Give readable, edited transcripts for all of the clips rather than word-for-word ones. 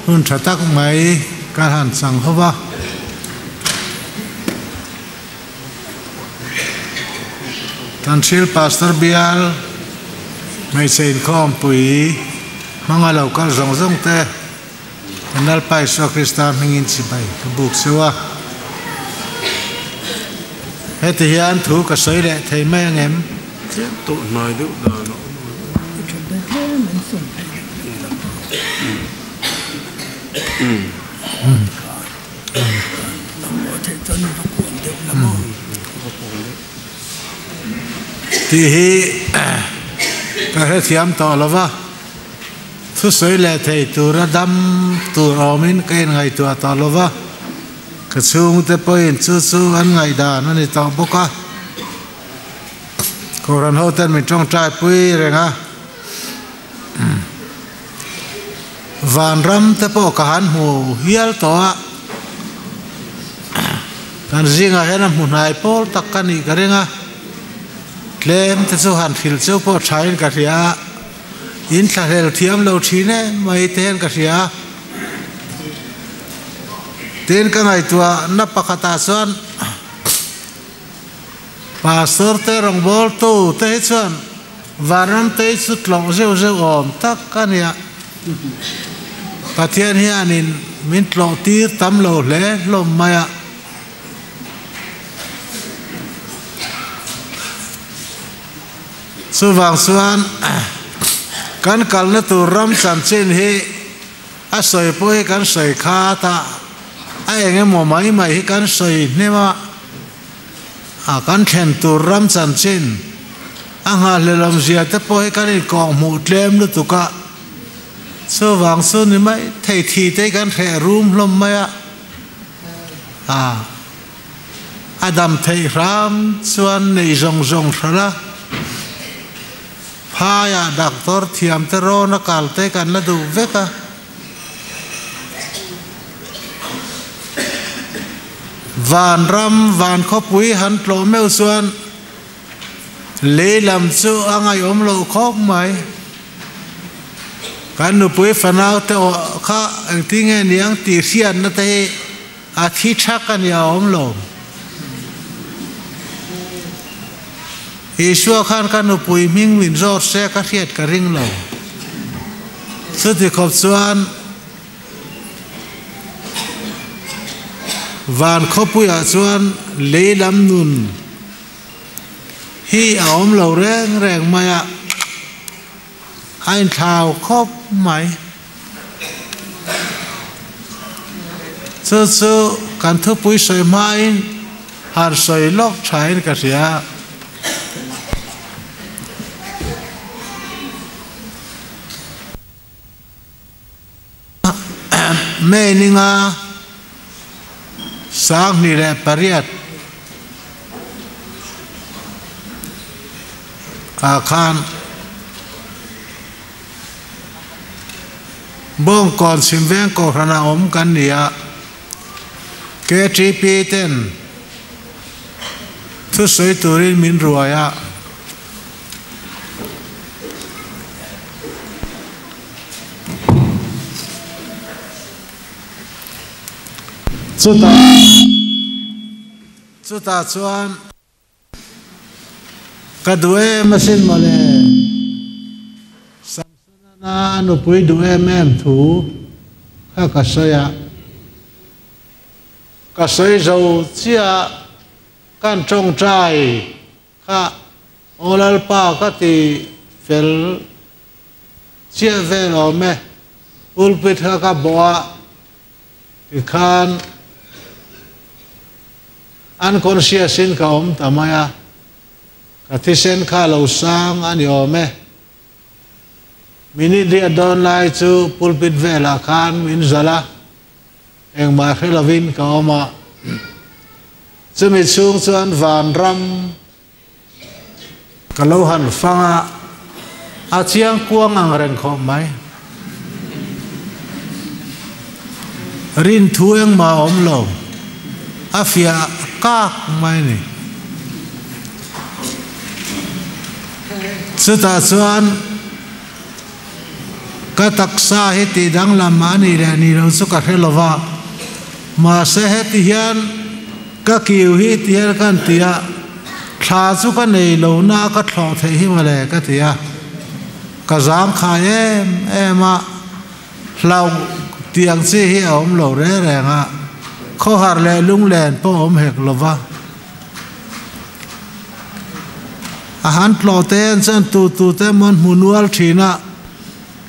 Hun tha tak mai kan han chang ho va. Tanhril Pastor Bial hmeichhe inkhawmpui hmanga lo kal zawng zawng te kan Lalpa Isua Krista hmingin chibai ka buk cheu a. Heti hian thu ka sawi leh thei mai angem? Tlem tawh hnai deuh dan a awm ang. I that dawn tlem an sawn phei deuh deuh tak a. Nangmah theih chuan va kuam deuh la maw? Tih hi ka hrethiam tawh lo va, thusawi leh thei tura dam tur awmin ka inngaihtuah tawh lo va, ka chhungte pawhin chu chu an ngaihdan a ni tawh bawk a. Kohhran hoten min tawngtai pui reng a, vanram te pawh ka han hmu hial tawh a, kan zingah hian a hmu hnai pawl tak ka nih ka ring a, tlem te chu han hrilh cheu pawh thain ka hria a, in thlahlel thiam lo thin em mai te hian ka hria a, tin ka ngaihtuah na pakhatah chuan. Pastor te rawngbawltu te hi chuan vanram te hi chu tlawh zeuh zeuh awm tak a nia. Pathian hianin min tlawh tir tam lo hle hlawm mai a. Chuvang chuan kan kalna tur ram chanchin hi a sawi pawh hi kan sawi khat a, a eng emaw mai mai hi kan sawi hnem a. A kan thlen tur ram chanchin a nghahhlelawm zia te pawh hi kan inkawng hmuh tlem lutuk a, chuvang chu ni mai thei thi te hi kan hreh rum hlawm mai a, a a dam theih hram chuan nei zawng zawng hralh a, phaiah doctor thiam te rawn a kal te kan la duh vek a. Vanram van khawpui han tlawh meuh chuan lei lam chu a ngaihawm loh khawp mai. Kan nupui fanau te awh kha engtin nge niang tih hriatna te hi a thi thak a ni a awm lo. Isua khan ka nupui hming min zawt se ka hriat ka ring lo. Chuti khawp chuan van khawpuiah chuan lei lam nun hi a awm lo reng reng mai a, a inthlau khawp mai. Chu chu kan thupui sawi hmain han sawi lawk thain ka hria. May ninga 28 ah khan Bawngkawn Chhimveng Kohhran a awm kan ni a, KTP ten thusawi turin min ruai a. Chutah chuan ka duh em asin mawle. Samsonana a nupui duh em em thu kha ka sawi a, ka sawi zo chiah kan tawngtai Kha aw Lalpa ka ti fel chiah vel awm e, pulpit kha ka bawh a tikhan unconscious in ka awm ta mai a, ka thisen kha lo sang a ni awm e. Minute riat dawn lai chu pulpit velah khan min zalh a, Engmah hre lovin ka awm a, chumi chhung chuan vanram ka lo han fang a, a chiang kuang ang reng khawp mai. Rinthu engmah a awm lo, a fiah kak mai ni. Chutah chuan. Ka taksa hi tih danglam a nih leh nih loh chu ka hre lo va, mahse heti hian ka kiu hi ti hian ka han ti a, thla chu ka nei lo na a ka thlawh theih hi mawle ka ti a, ka zangkhai em em a, hlauh tih ang chi hi a awm lo reng reng a, khawhar leh lunglen pawh a awm hek lo va. A han tlawh te an chuan tu tu te emaw an hmu nual thin a,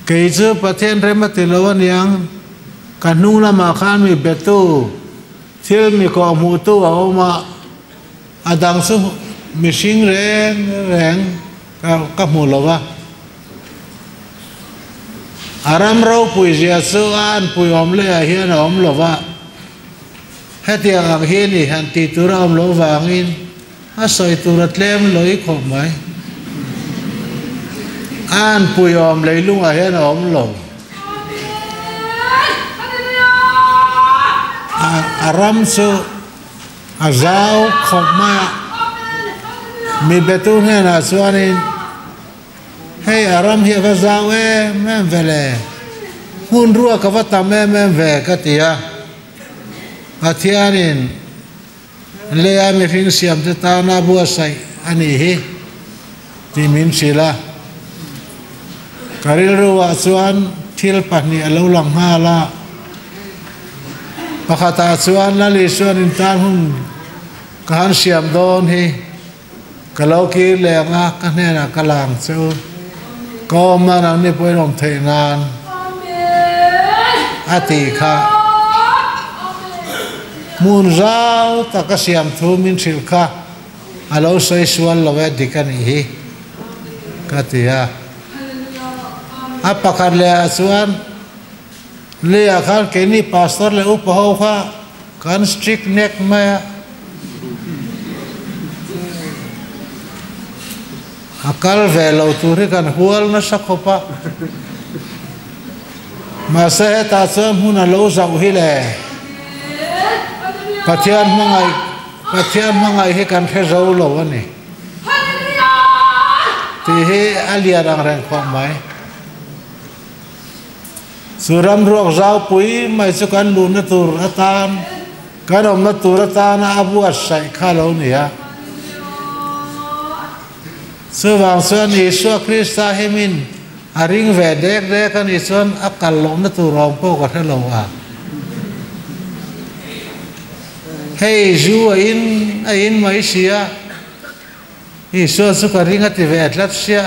kei chu Pathian rem a ti lo aniang, ka hnung lamah khan mi betu, thil mi kawh hmuhtu a awm a, a dang chu mihring reng reng ka hmu lo va. A ram ropui zia chu a anpui awm leiah hian a awm lo va. Hetiang ang hi ni han tih tur a awm loh vangin a sawi tur a tlem lawih khawp mai. A anpui awm leilungah hian a awm lo. A ram chu a zau khawp mai a, mi betu hnenah chuanin hei a ram hi a va zau em em ve le, hmun ruak a va tam em em ve ka ti a. Pathianin leia mihring siamte tana buatsaih a nih hi tih min hrilh a. Ka rilruah chuan thil pahnih a lo lang nghal a. Pakhatah chuan Lal Isuan intan hun ka han siam dawn hi ka lo kir leh ang a, ka hnenah ka lang che u. Ka awm nan ang ni pawhin awm theih nan a tih kha. Hmun zau taka siam thu min hrilh kha a lo sawi sual lo e, dik a nih hi ka ti a. A pakhat leh ah chuan Leiah khan keini pastor leh upa ho kha kan strict nek mai a. A kal ve lo tur hi kan hual nasa khawp a. Mahse hetah chuan hmun a lo zauh hi le. Pathian hmangaih Pathian hmangaih hi kan hre zo lo a ni. Tih hi a lian ang reng khawp mai. Chu ram ruak zaupui mai chu kan luhna tur atan, kan awmna tur atana a buatsaih kha lo ni a. Chuvang chuan Isua Krista hi min a ring ve dek dek a nih chuan a kal lohna tur awm pawh ka hre lo a. Hei zu a in a in mai si a, Isua chu ka ring a ti ve tlat sia.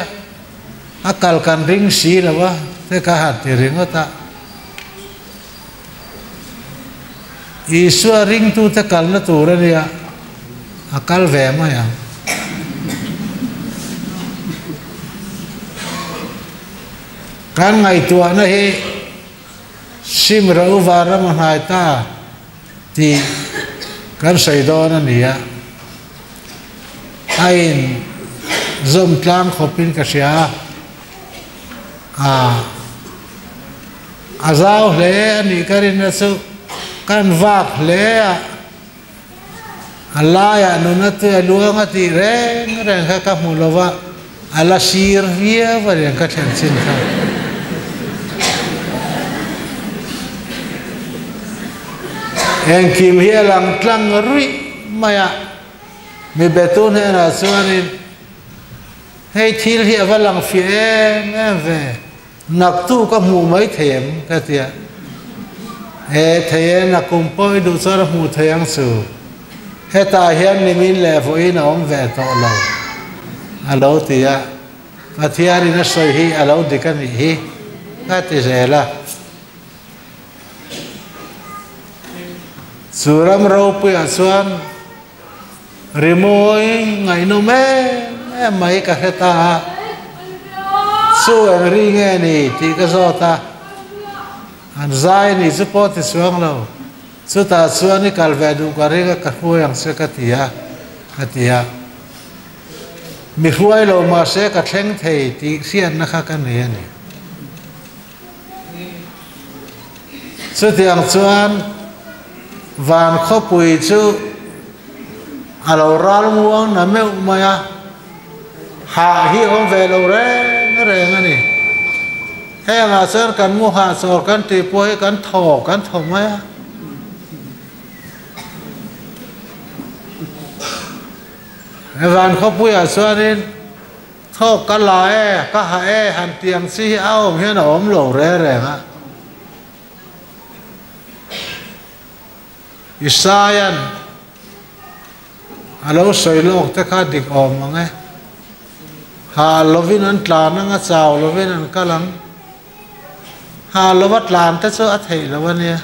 A kal kan ring si lo a, te ka han ti ringawt a. Isua ringtute kalna tur a nia, a kal ve mai ang. Kan ngaihtuahna hi sim ro vanram a hnai ta tih kan sawi dawn a ni a. A in zawm tlang khawpin ka hria a, ah a zau hle a nih ka rinna chu kan vak hle a, a laiah nuna tui a luang a tih reng reng kha ka hmu lo va, a la sir viau a riang ka thlen chin kha. Engkim hi a lang tlang ruih mai a. Mi betu hnenah chuanin, Hei thil hi a va lang fiah em em ve, naktu ka hmuh mai thei em? ka ti a. E, thei e, nakum pawh i duh chuan a hmuh thei ang chu. Hetah hian nimin leh vawiin a awm ve tawh lo, a lo ti a. Pathianin a sawi hi a lo dik a nih hi, ka ti zel a. Chu ram ropuiah chuan rimawi ngaihnawm em em mai ka hre ta a, chu eng ri nge ni tih ka zawt a, an zai ni chu pawh ti chuang lo, chutah chuan i kal ve duh ka ring a ka hruai ang che ka ti a, ka ti a, mi hruai lo mahse ka thleng thei tih hriatna kha ka nei a ni. Chutiang chuan van khawpui chu a lo ral muang na meuh mai a, hah hi a awm ve lo reng reng a ni. Hengah chuan kan mu hahchawl kan tih pawh hi kan thaw kan thaw mai a. Van khawpuiah chuanin thawk ka la e, ka ha e han tih ang chi hi a awm hian a awm lo reng reng a. Isaia'n a lo sawi lawk te kha dik awm ang e. Ha lovin an tlan ang a, chau lovin an kal ang. Ha lova tlan te chu a theih lo a nia.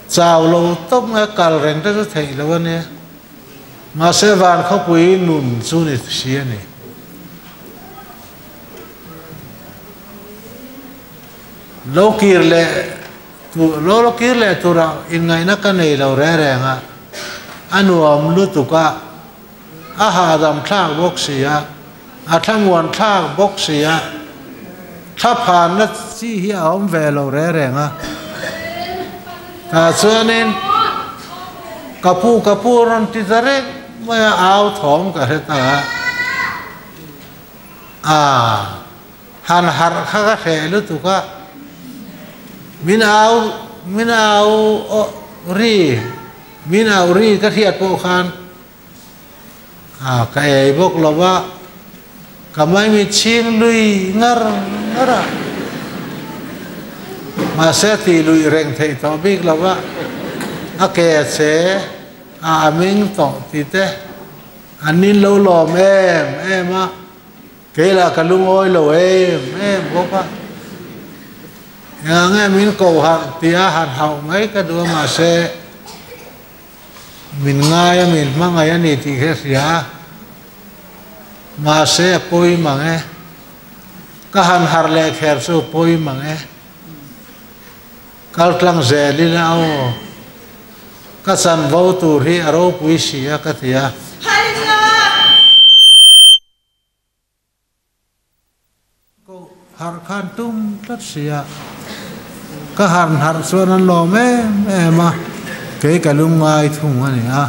Chau lo tawp nge kal reng te chu theih lo a nia. Mahse van khawpui nun chu ni si a ni. Lo kir leh Lo lo kir leh tura inngaihna ka nei lo reng reng a, a nuam lutuk a, a hahdam thlak bawk si a, a thlamuan thlak bawk si a, thlaphanna chi hi a awm ve lo reng reng a. Tah chuanin ka pu ka pu rawn ti ta reng mai a, au thawm ka hre ta a, aa. Han harh kha ka hreh lutuk a, min au min au ri min au ri ka hriat pawh khan a ka ei bawk lo va, ka maimi chhing lui ngar ngar a, mahse a tih luih reng theih tawh bik lo va, a ke a che a a meng tawh tih te an nin lo lawm em em a. Kei lah ka lungawi lo em em bawk a, engah nge min koh harh tih a han hauh mai ka duh a mahse min ngai a min hmangaih a ni tih kha hria a, mahse a pawi mang e, ka han harh leh kher chu a pawi mang e, kal tlang zel ila aw, ka chanvo tur hi a ropui si a ka ti a. Koh harh khan tum tlat si a, ka harh harh chuan an lawm em em a, kei ka lungngai thung a ni a.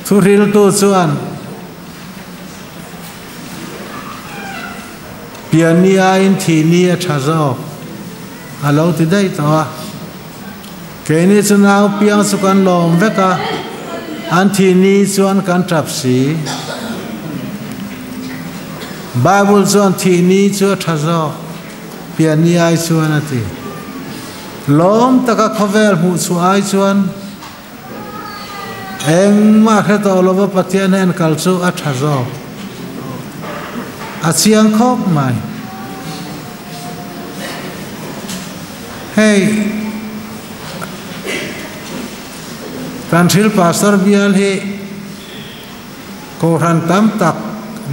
Thuhriltu chuan pian ni aiin thih ni a tha zawk a lo ti daih tawh a. Keini chu nau piang chu kan lawm vek a, an thih ni chuan kan tap si. Bible chuan thih ni chu a tha zawk, pian ni ai chuan a ti. Lawm taka khawvel hmuh chhuah ai chuan engmah hre tawh lova Pathian hen kal chu a tha zawk. A chiang khawp mai. Hei kan thil pastor bial hi kohhran tam tak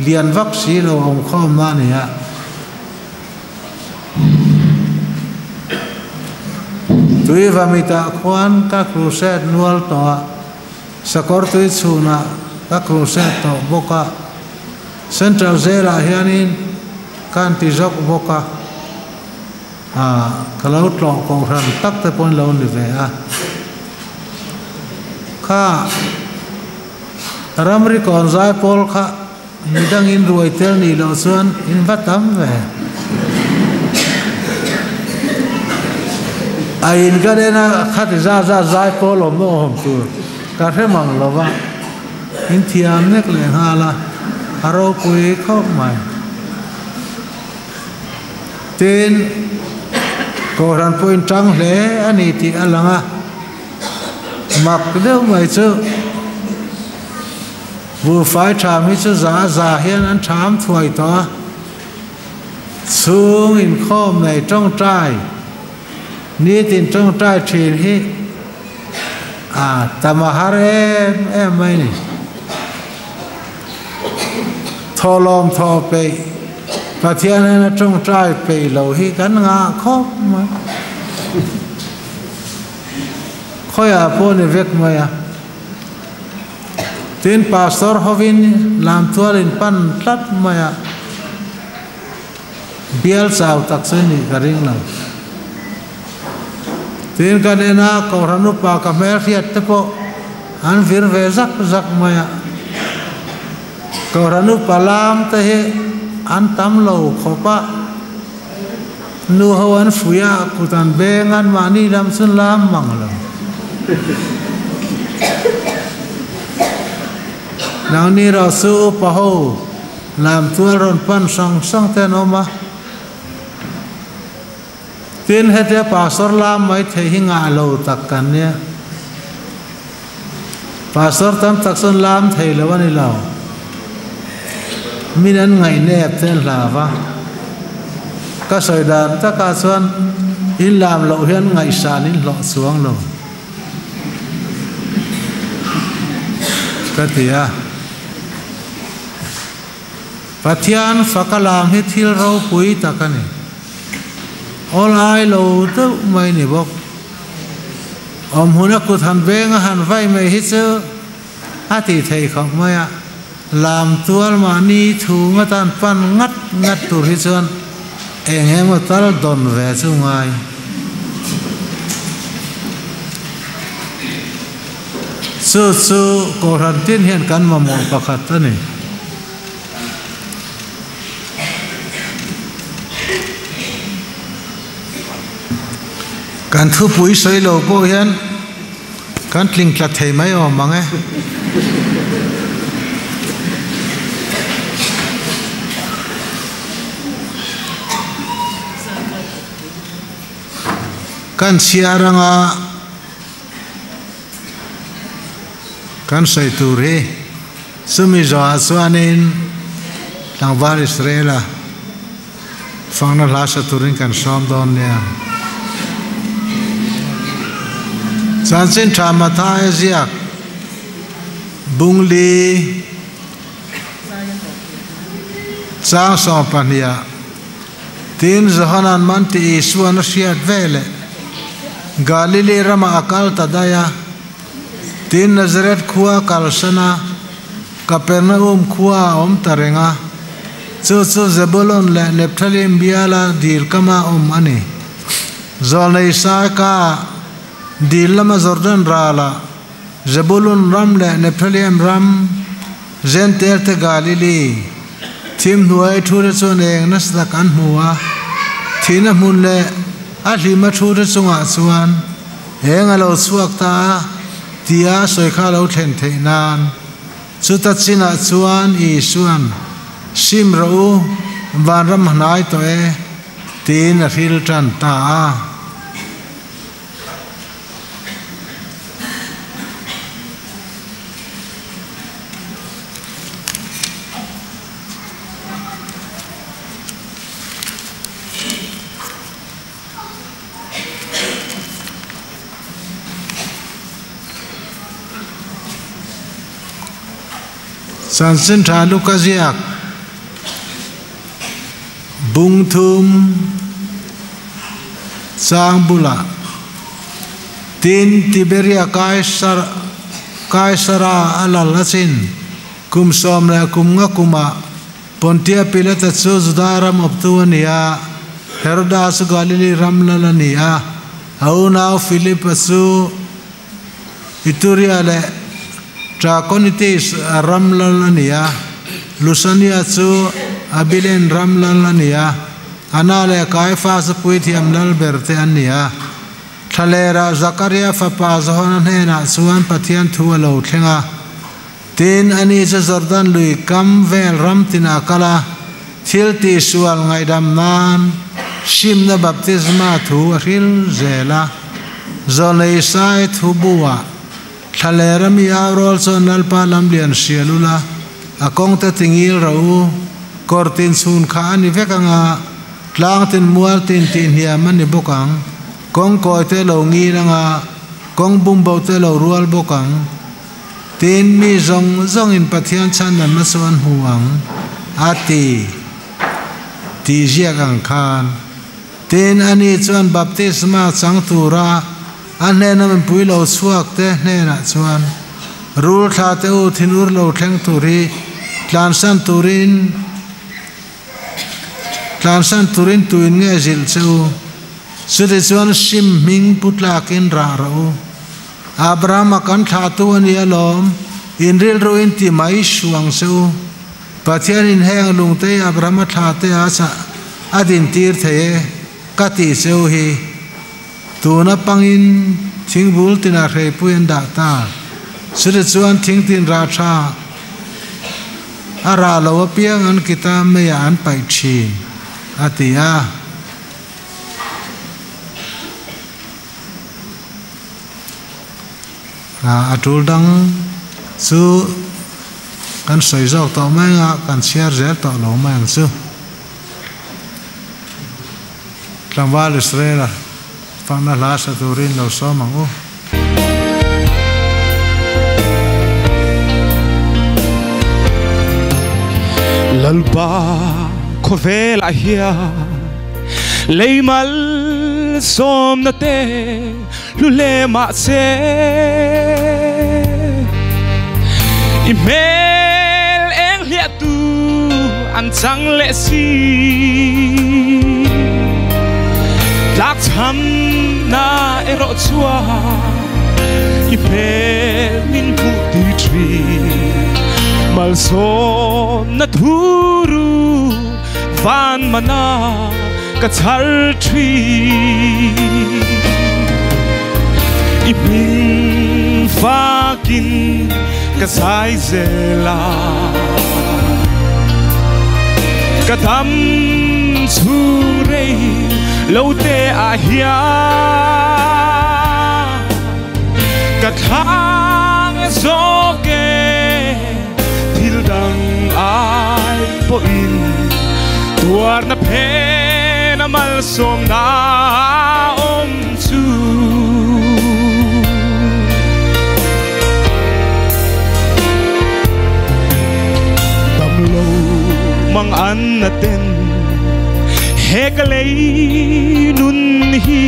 lian vak si lo awm khawm na a ni a. Tui vamitah khuan ka crusade nual tawh a, sakawr tui chhunah ka crusade tawh bawk a, Central Jail ah hianin ka han ti zawk bawk a. Ka lo tlawh kohhran tak te pawhin lo ni ve a. Kha ramri kawn zai pawl kha midangin ruai tel nih loh chuan in va tam ve. A in ka den a khati zat zat zai pawl awm awm tur ka hre mang lo va, in thiam nek leh nghal a, a ropui khawp mai. Tin, Kohhran pawhin tang hle a ni tih a lang a, mak deuh mai chu buhfai tham hi chu za za hian an tham thuai tawh a, chhung inkhawm nei tawngtai, nitin tawngtai thin hi a tam a har em em mai ni. Thawhlawm thaw peih, Pathian hian a tawngtai peih lo hi kan ngah khawp mai. Khawiah pawh ni vek mai a. Tin, Pastor hovin lamtual in pan tlat mai a, bial chau tak chu nih ka ring lo. Tin, kan en a, Kohhran upa ka hmelhriat te pawh an vir ve zak zak mai a. Kohhran upa lam te hi. an tam lo khawp a, nu ho an fuih a, kut an beng a, anmahni lam chu an lam mang lo. Nangni erawh chu upa ho lam chuan rawn pan sang sang te an awm a. Tin, hetia pastor lam mai theih hi ngah lo tak kan nia. Pastor tam tak chuan lam thei lo a ni lo. Min an ngaihnep te an hlau va. Ka sawi dan takah chuan in lam loh hian ngaihsan in hlawh chuang lo ka ti a. Pathian faka lam hi thil ropui tak a ni. Awl ai lo deuh mai ni bawk. Awm huna kut han venga han vai mai hi chu a tih theih khawp mai a, lam tual mahni thu ngatan pan ngat ngat tur hi chuan eng emaw tal dawn ve chu ngai. Chu chu Kohhran tin hian kan mamawh pakhat a ni. Kan thupui sawi lo pawh hian kan tling tla thei mai awm ang e. Kan chhiar anga Kan sawi tur hi chumi zawhah chuanin tlangval Israela fakna hla sa turin kan sawm dawn nia. Chanchin tha Mathaia ziak Bungli chang 12ah Tin, Johanan man ti Isuan a hriat ve leh Galili ramah a kal ta daih a. Tin, Nazareth khua a kalsan a, Kapernaum khua a awm ta reng a. Chu chu Zebulun leh Nephthalim biala dil kama awm a ni. Zawlnei Saika dil lama Jordan ralah Zebulun ram leh Nephthalim ram, Zentel te Galili, thim hnuai thu te chuan eng nasa tak an hmu a, thihna hmun leh a hlima thu te chungah chuan eng a lo chhuak ta a tia sawi kha a lo thlen theih nan. Chuta chinah chuan Isua'n, Sim rawh u, vanram hnai tawh e, tiin a hril tan ta a. Chanchin tha Luka ziak bung thum chang bulah tin Tiberia Kaisar Kaisara a lal a chin kum 10 leh kum nga kumah Pontia Pilata chu Juda ram awptu a ni a, Heroda chu Galili ram lal a ni a, a unau Philipa chu Ituria leh Trachonitis ram lal a ni a, Lusania chu Abilene ram lal a ni a, Anna leh Kaifa chu puithiam lal ber te an ni a. Thlalera Zakaria fapa Johana hnenah chuan Pathian thu a lo thleng a. Tin, ani chu Jordan lui kam vel ram tinah a kal a, thil tihsual ngaihdam nan simna baptisma thu a hril zel a. Zawlnei Isai thu buah, Thlalera mi aurawl chuan Lalpa lamlian hrial ula, a kawngte tingil rawh u, kawr tin chhun kha a ni vek anga, tlang tin mual tin tihhniam a ni bawk ang, kawng kawite lo ngil anga, kawng bumbo te lo rual bawk ang. Tin, mi zawng zawngin Pathian chhandanna chu an hmu ang, a ti, tih ziak ang khan. Tin, ani chuan baptisma chang tura a hnena mipui lo chhuakte hnenah chuan, Rul thla te u thinur lo thleng tur hi tlansan turin tlansan turin tuin nge zilh che u? Chutichuan sim hming pu tlakin rah rawh u. Abrahama kan thlahtu a ni alawm, in rilru in ti mai suang che u. Pathianin heng lungte hi Abrahama thlahte ah a dintir thei e ka tih cheu hi. Tuna pangin thingbul tinah hreipui an dah ta. Chutichuan thingtin rah tha a rah lo apiang an kita meiah an paih thin, a ti a. A tul dang chu kan sawi zawk tawh mai anga kan chhiar zel tawh lo mai ang chu. Tlangval Israela fakna hla sa turin lo sawm ang u. Lalpa khawvelah hian lei mal sawmna te hlu hle mahse i hmel eng hliah tu an chang leh si. Tlakchham na erawh chuan i hmel min hmuh ti thin. Malsawmna thuru van mana ka chhar thin. I hming fakin ka zai zel a, ka dam chhung rei lo te ah hian ka thlang zawk e, thil dang ai pawhin tuarna phen a malsawmna awm chu. Damlo mang an na ten he ka lei nun hi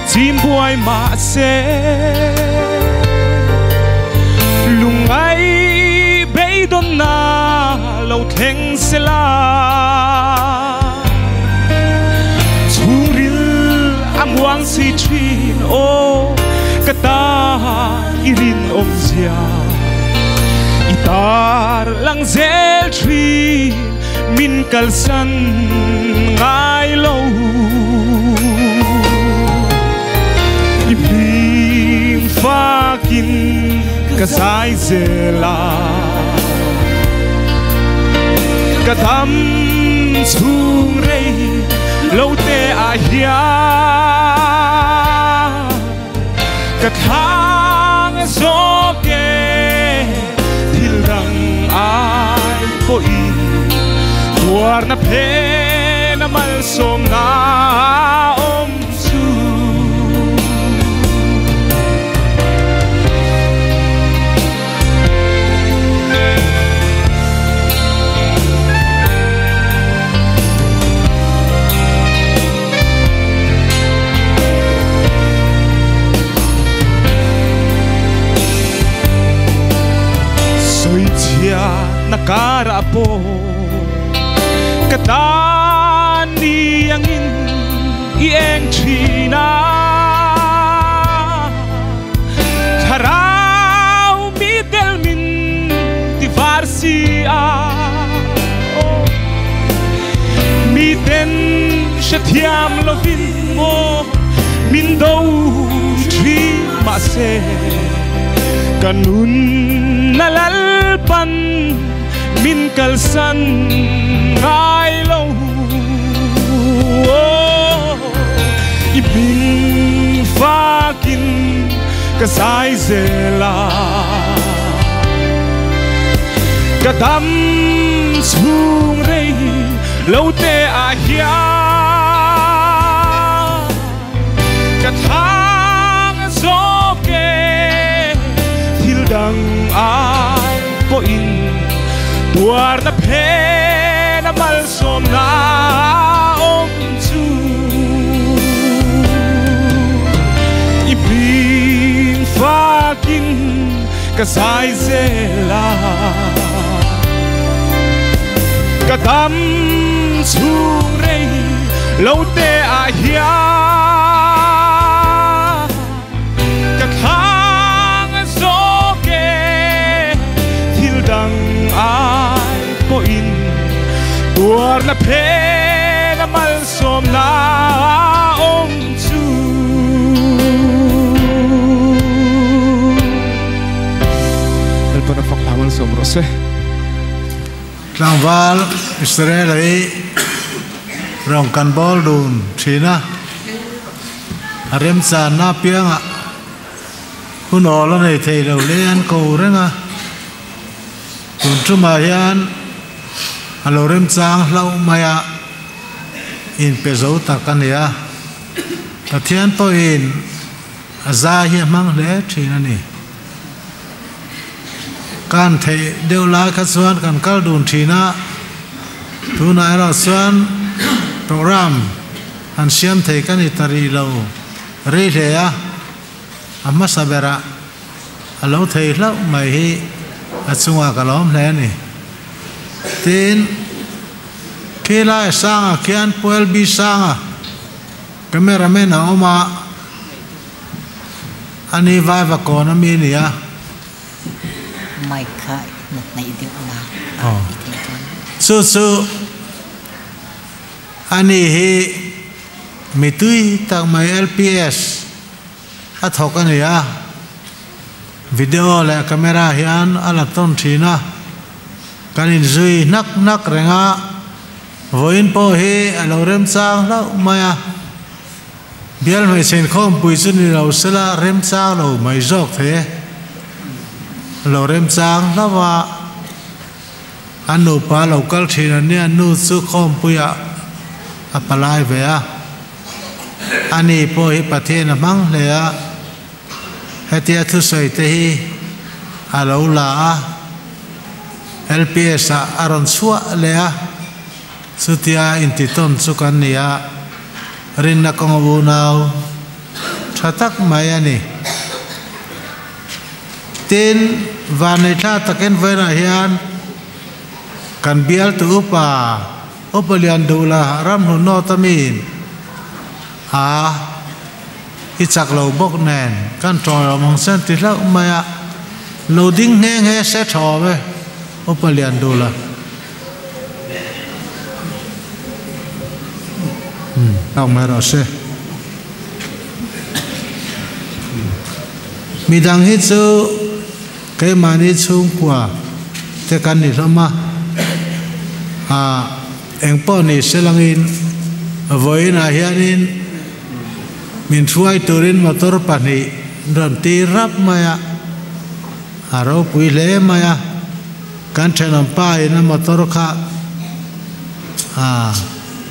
chim buai mah se lungai beidawn na lo thleng se la chhungril a muang si thin aw ka ta i rinawm zia i tar lang zel thin min kalsan ngai lo. I hming fakin ka zai zel a, ka dam chhung rei lo te ah hian ka thlang zawk e, thil dang ai pawhin tuarna phen a malsawmna awm chu. Sawichhiatna karah pawh ka tan ni angin i eng thin a, thlarau mi tel min ti var si a, mi ten hrethiam lovin maw min do thin mahse ka nun na lalpan min kalsan ngai lo. I hming fakin ka zai zel a, ka dam chhung rei lo te ah hian ka thlang zawk e, thil dang ai pawhin tuarna phen a malsawmna awm chu. I hming fakin ka zai zel a, ka dam chhung rei lo te ah hian ka thlang zawk e, thil dang ai pawhin Tuarna phena malsawmna awm chu. Lalpan a fak hla malsawm rawh se. Tlangval Israel hi rawng kan bawl dun thin a, a remchanna apiangah hun awl a nei thei lo le an ko reng a, tun tumah hian a lo remchang hlauh mai a, inpe zo tak a ni a, Pathian pawhin a zai hi a hmang hle thin a ni. Kan theih deuh lai kha chuan kan kal dun thin a, tunah erawh chuan program han siam thei ka ni ta rih lo rei hle a, a hmasa berah a lo thei hlauh mai hi a chungah ka lawm hle a ni. Tin, khi lai sangah khian Pu LB Sanga cameraman a awm a, A ni vai va kawn a mi nia. Mic kha na hnaih deuh na a i thei chuan. Chu chu a ni hi mi tui tak mai LPS a thawk a ni a, video leh camera hian a la tawn thin a, kan inzui hnak hnak reng a, vawiin pawh hi a lo remchang hlauh mai a. Bial hmeichhe inkhawmpui chu ni lo sela remchang lo mai zawk thei e. Lo remchang hlauh a, an nupa lo kal thin an nia, nu chu khawmpuiah a palai ve a. Ani pawh hi Pathian a hmang hle a, hetia thusawi te hi a lo la a, LPS ah a rawn chhuah leh a. Chutia intitawn chu kan ni a, rinna kawnga unau tha tak mai a ni. Tin, Vanneithla takin vawiinah hian kan bialtu upa, Upa Lianduhla Ramhlun North amiin a i chak lo bawk nen kan tawng lo mang sen ti hlauh mai a, lo ding nghe nghe se tha awm e, Upa Lianduhla. Hlauh mai rawh se. Midang hi chu keimahni chhungkua te kan ni hlawm a, ah engpawh ni se langin vawiinah hianin min hruai turin motor pahnih rawn tir rap mai a, a ropui hle mai a. Kan thenawm pa in a motor kha a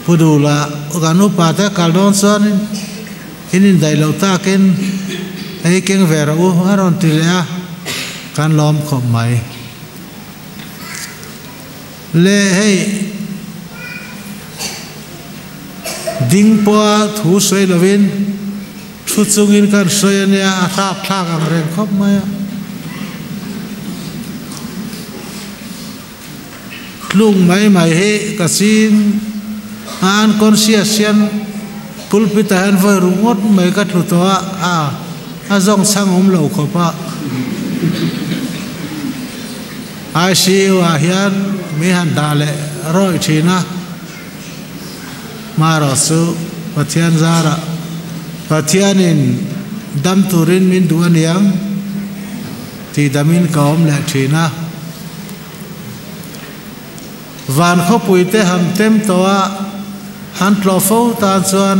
pu duh la, kan upa te kal dawn chuan in indaih loh takin ei keng ve rawh u a rawn ti leh a, kan lawm khawp mai. Le hei ding pawha thu sawi lovin Thu chungin kan sawi a nia, a hlak thlak ang reng khawp mai a. Tluk mai mai hi ka ching a, unconscious hian pulpit ah hian vawi ru ngawt mai ka tlu tawh a, a a zawng chhang awm lo khawp a. ICU ah hian mi han dah leh rawih thin a. Hmarawh chu Pathian zarah Pathianin dam turin min duh aniang tih damin ka awm leh thin a. Van khawpuite han tem tawh a, han tlawh fo tan chuan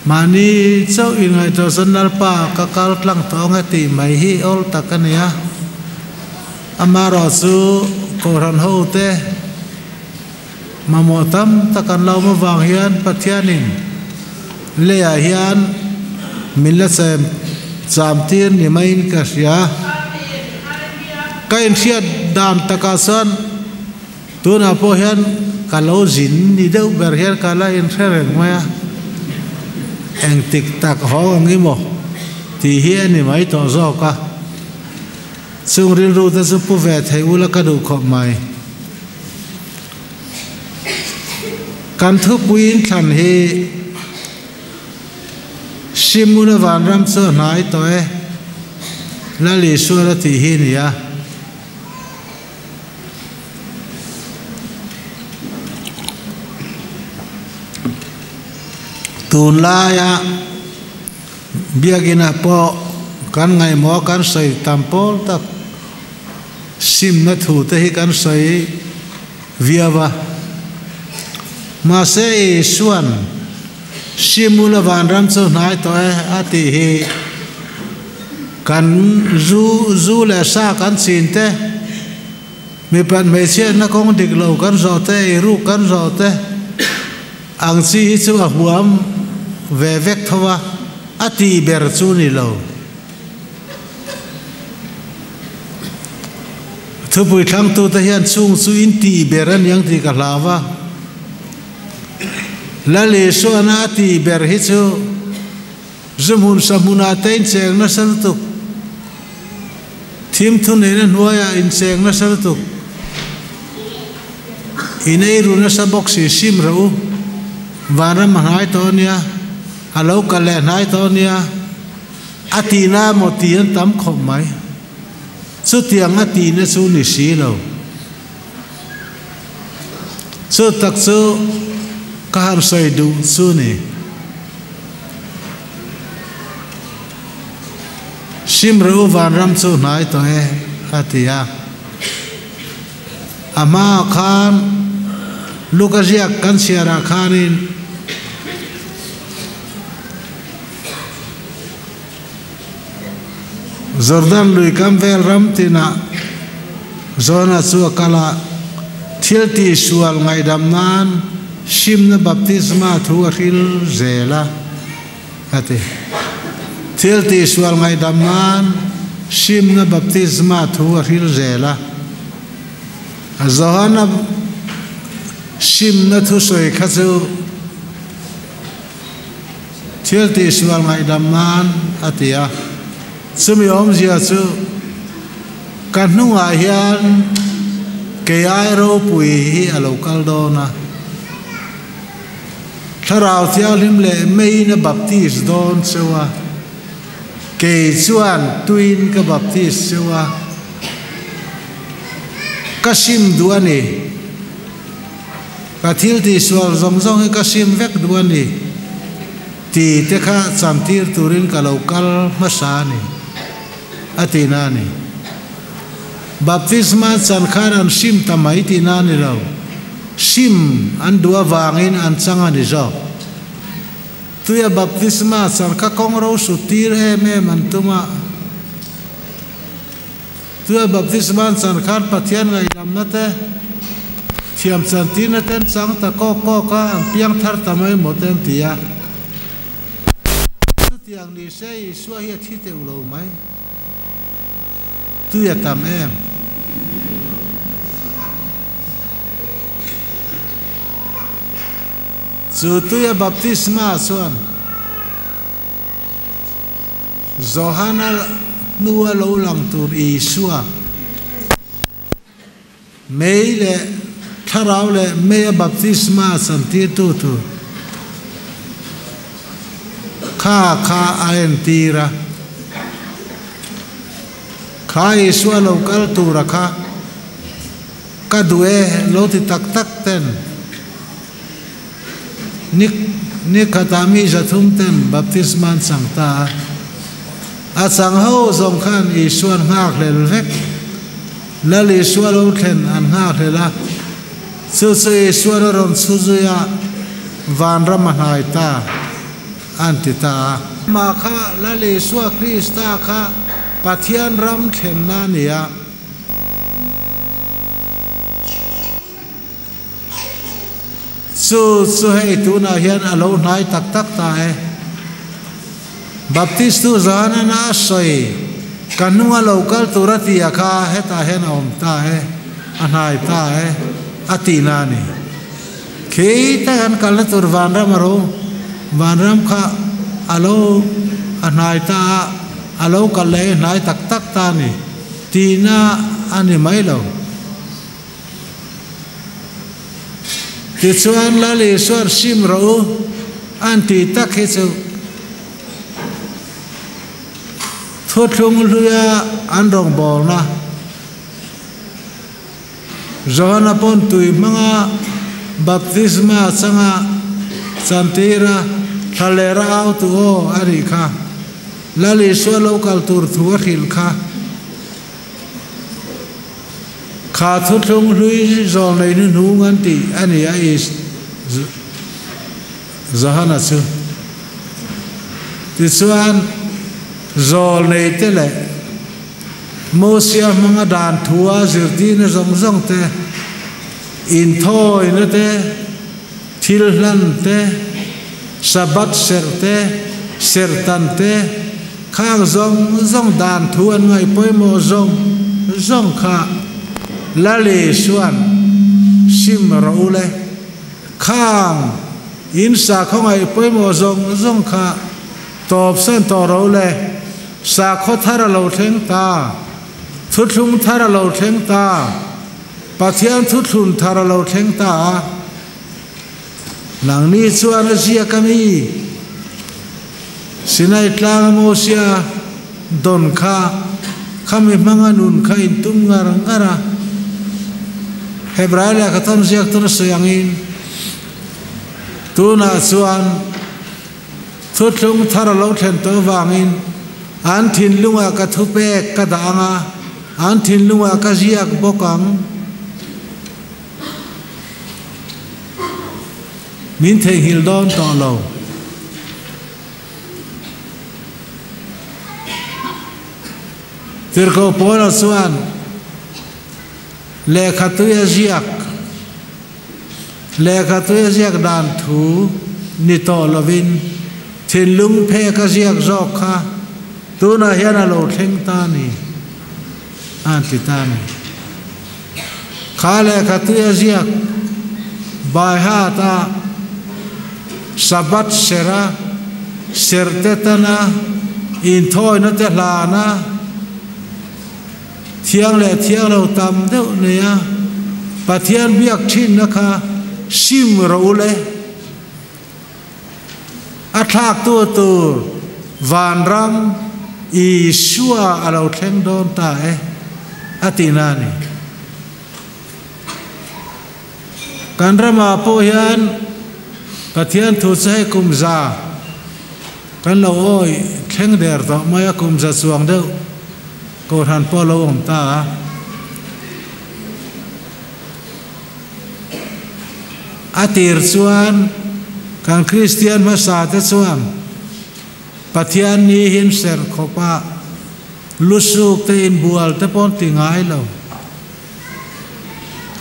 mahni chauh inngaihtuah chuan Lalpa ka kal tlang tawh ang e tih mai hi awl tak a ni a. Amaherawh chu Kohhran hote mamawh tam tak an lo awm avang hian Pathianin leiah hian min la chem cham tir ni maiin ka hria. Ka inhriat dan takah chuan tunah pawh hian ka lo zin ni deuh ber hian ka la inhre reng mai a, engtik tak haw ang i maw tih hi a ni mai tawh zawk a. Chung rilru te chu pu ve thei ula ka duh khawp mai. Kan thupui in thlan hi Simuna vanram chu a hnai tawh e, Lal Isual a tih hi a ni a. Tunlaia biakina pawh kan ngaihmawh kan sawi tam pawl tak simna thu te hi kan sawi viau a. Mahse Isua'n Simula vanram chu hnai tawh e a tih hi kan zu zu leh sa kan chin te, mipat hmeichhiatna kawng dik lo kan zawh te, eiruk kan zawh te ang chi hi chu a huam ve vek tho a, a tih ber chu ni lo. Thupui thlangtute hian chung chu in tih ber a niang tih ka hlau a. Lal Isuana a tih ber hi chu zu hmun sa hmunah te incheng nasa lutuk, thim thuneihna hnuaiah incheng nasa lutuk, in ei ru nasa bawk si sim rawh u, vanram a hnai tawh a nia, a lo kal leh hnai tawh a nia, a tihna emaw tih an tam khawp mai. Chutiang a tihna chu ni si lo. Chu tak chu ka han sawi duh chu ni. Simreu vanram chu hnai tawh e, a ti a. A hmaah khan Luka ziak kan chhiarah khanin Jordan lui kam vel ram tinah Jonah chu a kal a, thil tihsual ngaihdam nan simna baptisma thu a hril zel a, a ti. Thil tihsual ngaihdam nan simna baptisma thu a hril zel a. Johana simna thusawi kha chu Thil tihsual ngaihdam nan a ti a, chumi awmzia chu ka hnungah hian kei ai ropui hi a lo kal dawn a, Thlarau Thianghlim leh meiin a baptis dawn cheu a, kei chuan tuiin ka baptis cheu a, ka sim duh a ni. Ka thil tihsual zawng zawng hi ka sim vek duh a ni ti te kha chantir turin ka lo kal hmasa a ni, a tihna a ni. Baptisma chan khan an sim ta mai tihna a ni lo, sim an duh avangin an chang a ni zawk. Tuia baptisma chan kha kawng ro sut tir em em an tum a. Tuia baptisma an chan khan Pathian ngaihdamna te, thiam chantirna te an chang ta kawk kawk a, an piang thar ta mai maw te an ti a. Chutiang ni se Isua hi a thi teuh lo mai. Tui a tam em? Chu tuia baptisma chuan Johana hnua lo lang tur Isua, mei leh thlarau leh meia baptisma chantirtu tur kha kha a entir a. Kha Isua lo kal tura kha ka duh e lo ti tak tak ten. Ni ni khatah mi zathum ten baptisma an chang ta a. A chang ho zawng khan Isua an nghakhlel vek. Lal Isua lo thlen an nghakhlel a. Chu chu Isuan a rawn chhu zui a, vanram a hnai ta an ti ta a. Amah kha Lal Isua Krista kha Pathian ram thlenna a ni a. Chu chu hei tunah hian a lo hnai tak tak ta e. Baptist tu Johana a sawi, Ka hnunga lo kal tur a ti a kha hetah hian a awm ta e, a hnai ta e, a tihna a ni. Khi tak an kalna tur vanram a ro, vanram kha a lo a hnai ta a, a lo kal leh hnai tak tak ta a ni, tihna a ni mai lo. Tichuan Lal Isuan sim rawh u an tih tak hi chu thuthlung hluia an rawngbawlna Johana pawn tui hmanga baptisma changa chantira. Thlalera au tu aw a nih kha. Lal Isua lo kal tur thu a hrilh kha. Kha thuthlung hlui zawl nei hnuhnung an tih a ni a Is Johana chu. Tichuan, zawl nei te leh Mosia hmanga dan thua zirtirna zawng zawng te, inthawina te, thil hlan te, Sabbath serh te, serhtan te, khang zawng zawng dan thu an ngaih pawimawh zawng zawng kha Lal Isua'n sim rawh u le. Khang in sakhaw ngaih pawimawh zawng zawng kha tawpsan tawh rawh u le. Sakhaw thar a lo thleng ta, thuthlung thar a lo thleng ta, Pathian thuthlun thar a lo thleng ta a. Nangni chuan a ziak a mi? Sinai tlanga Mosia dawn kha khami hmanga nun kha in tum ngar ngar a. Hebrai lehkha thawn ziak tuna sawi angin tunah chuan thuthlung thar a lo thlen tawh avangin an thinlungah ka thupek ka dah ang a, an thinlungah ka ziak bawk ang. Min theihnghilh dawn tawh lo. Tirhkoh Paula chuan lehkha tui a ziak, lehkha tui a ziak dan thu ni tawh lovin thinlung phek a ziak zawk kha tunah hian a lo thleng ta ni a ti ta ni. Kha lehkha tui a ziak Baihat a Sabbath serh a, serh te tan a, inthawina te hlan a, thiang leh thiang lo tam deuh nei a, Pathian biak thinna kha sim rawh u le. A thlaktu tur vanram Isua a lo thleng dawn ta e, a ti na a ni. Kan ramah pawh hian Pathian thu chu hei kum za kan lo awi thleng der tawh mai a, kum za chuang deuh Kohhran pawh a lo awm ta a. A tir chuan kan Kristian hmasa te chuan Pathian ni hin serh khawp a, lusuk te inbual te pawh an ti ngai lo,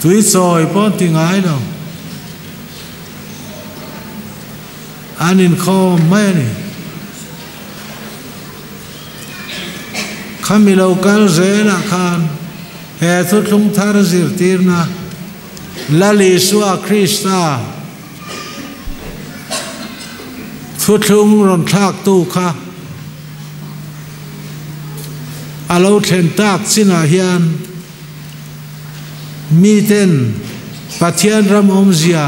tui chawi pawh an ti ngai lo, an inkhawm mai a ni. Khami lo kal zelah khan he thuthlung thar zirtirna Lal Isua Krista thuthlung rawn thlaktu kha a lo thlen tak chinah hian miten Pathian ram awmzia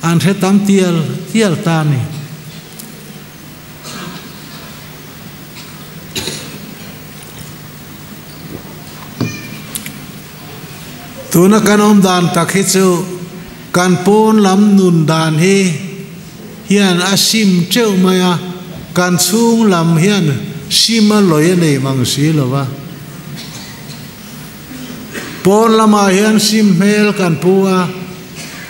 an hre tam tial tial ta a ni. Tuna kan awm dan tak hi chu kan pawn lam nun dan hi hian a sim teuh mai a, kan chhung lam hian sim a lawi a nei mang si lo va. Pawn lamah hian sim hmel kan pu a,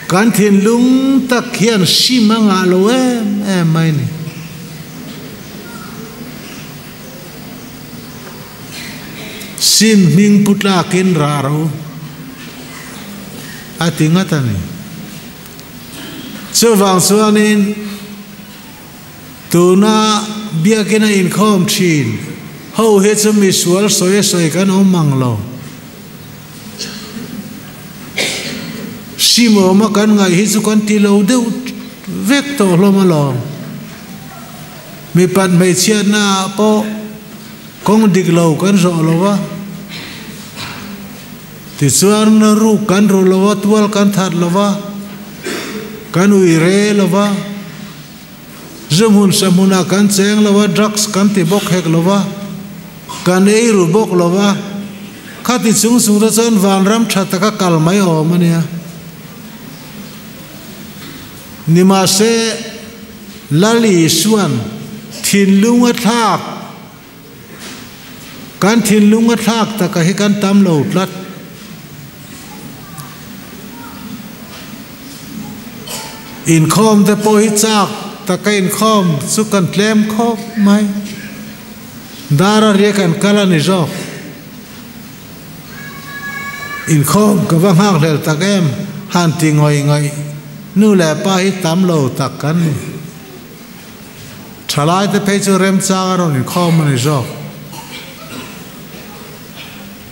kan thinlung tak hian sim a ngah lo em em mai ni. Sim hming pu tlakin rah ro a ti ngat a ni. Chuvang chuanin Tuna biakin a inkhawm thin ho hi chu misual sawi a sawi kan awm mang lo. Simawma kan ngaih hi chu kan ti lo deuh vek tawh hlawm alawm. Mipat hmeichhiatna ah pawh kawng dik lo kan zawh lo va, tichuan ruk kan ru lo va, tual kan that lo va, kan ui re lo va. Zu hmun sa hmunah kan cheng lo a, drugs kan ti bawk hek lo a, kan ei ru bawk lo a, khati chung chung te chuan vanram tha taka kal mai awm a nia. Nimahse, Lal Isuan thinlung a thlak, kan thinlung a thlak taka hi kan tam lo tlat. Inkhawm te pawh hi chak taka inkhawm chu kan tlem khawp mai. Dar a riak an kal a ni zawk. Inkhawm ka va nghakhlel tak em, han ti ngawih ngawih nu leh pa hi tam lo tak kan ni. Thalai te phei chu remchang a rawn inkhawm a ni zawk.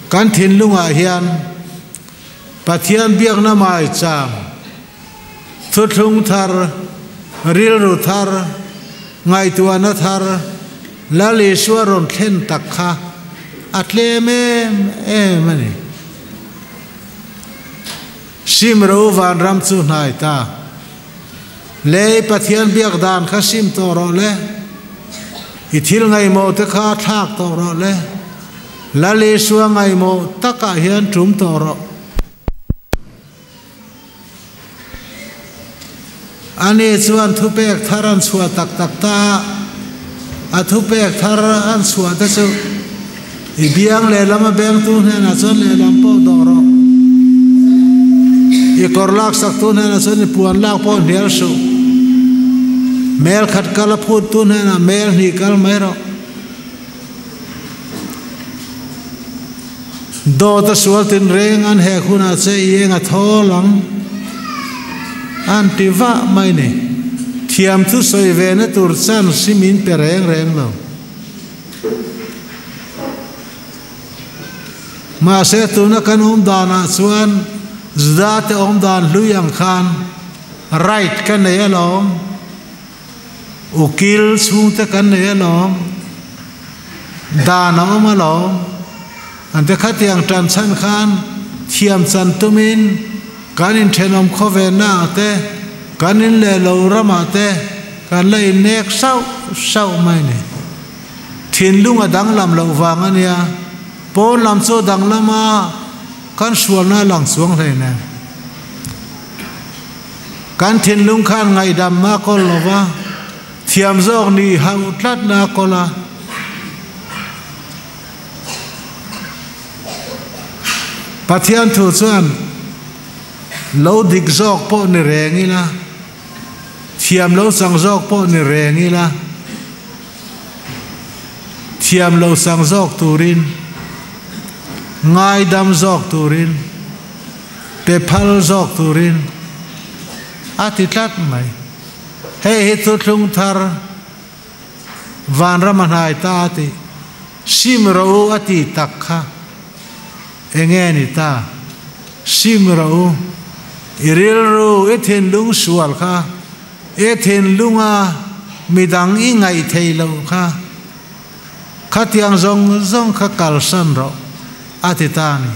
Kan thinlungah hian Pathian biakna maichang, thuthlung thar, rilru thar, ngaihtuahna thar, Lal Isua rawn thlen tak kha a tlem em em a ni. Sim ro vanram chu hnai ta. Lei Pathian biak dan kha sim tawh rawh le. I thil ngaihmawh te kha thlak tawh rawh le. Lal Isua ngaihmawh takah hian tum tawh rawh. Ani chuan thupek thar an chhuah tak tak ta a, a thupek thar an chhuah te chu i biang lehlam a bengtu hnenah chuan lehlam pawh dawh rawh, i kawr laksaktu hnenah chuan i puan lak pawh hnial suh, mel khat kal a phuttu hnenah mel hnih kal mai rawh. Dawt a sual tinreng an hek hunah che i eng a thawl ang an ti vah mai ni. Thiam thu sawi ve na tur chance hi min pe reng reng lo. Mahse tuna kan awm danah chuan Juda te awm dan hlui ang khan right ka nei alawm. Ukil chhungte kan nei alawm, dan a awm alawm. An te khatiang tan chhan khan thiam chan tumin kan inthenawm khawvenna ah te, kan in leh lo ramah te kan la innek sauh sauh mai ni. Thinlung a danglam loh vang a nia, pawn lam chu a danglam a, kan hrualna a lang chuang hleinem. Kan thinlung khan ngaihdamna a kawl lo va, thiam zawk nih hauh tlatna a kawl a. Pathian thu chuan lo dik zawk pawh ni reng ila, thiam lo chang zawk pawh ni reng ila, thiam lo chang zawk turin, ngaidam zawk turin, Pe phal zawk turin a ti tlat mai. Hei hi chu thlung thar vanram a hnai ta a ti. Sim rawh u a ti tak kha enge ni ta? Sim rawh u, i rilru, i thinlung sual kha, i thinlunga midang i ngaih theih loh kha, khatiang zawng zawng kha kalsan rawh a ti ta a ni.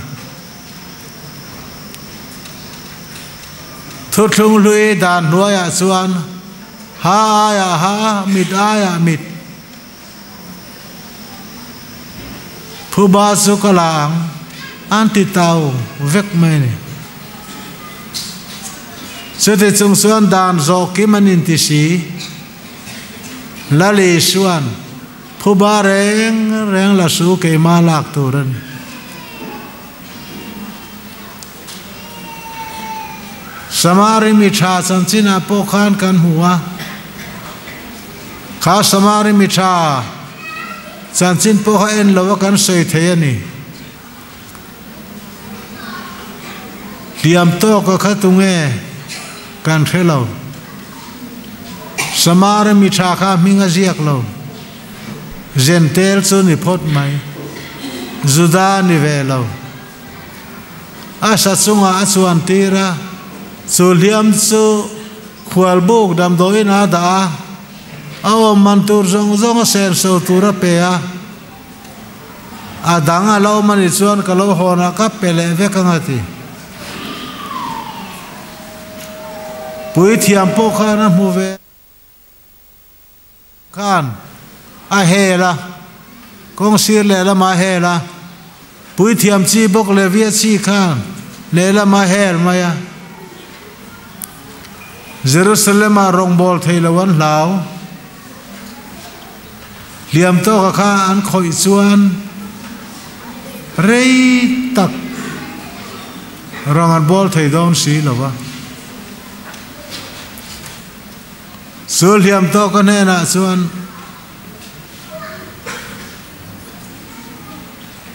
Thuthlung hlui dan hnuaiah chuan ha aiah ha, mit aiah mit phuba chu ka la ang an ti tau vek mai a ni. Chuti chung chuan dan zawh kim an inti si. Lali chuan phuba reng reng la su keimah lak tur a ni. Samari mi tha chanchinah pawh khan kan hmu a, kha Samari mi tha chanchin pawh kha en lo a kan sawi thei a ni. Hliam tawka kha tunge kan hre lo. Samari mi tha kha hming a ziak lo. Zentel chu ni phawt mai. Juda ni ve lo. A sa chungah a chuan tir a, chu hliam chu khualbuk damdawiin a dah a, a awm man tur zawng zawng a senso tur a pe a. A dang a lo awm a nih chuan ka lo hawnah ka pe leh vek ang a ti. Puithiam pawh khan a hmu ve. Khan a hel a, kawng sir lehlamah a hel a, puithiam chi bawk Levia chi khan lehlamah a hel mai a. Jerusalem ah rawngbawl thei lo an hlau. Hliam tawka kha an khawih chuan rei tak rawng an bawl thei dawn si lo va. Chu hliam tawka hnenah chuan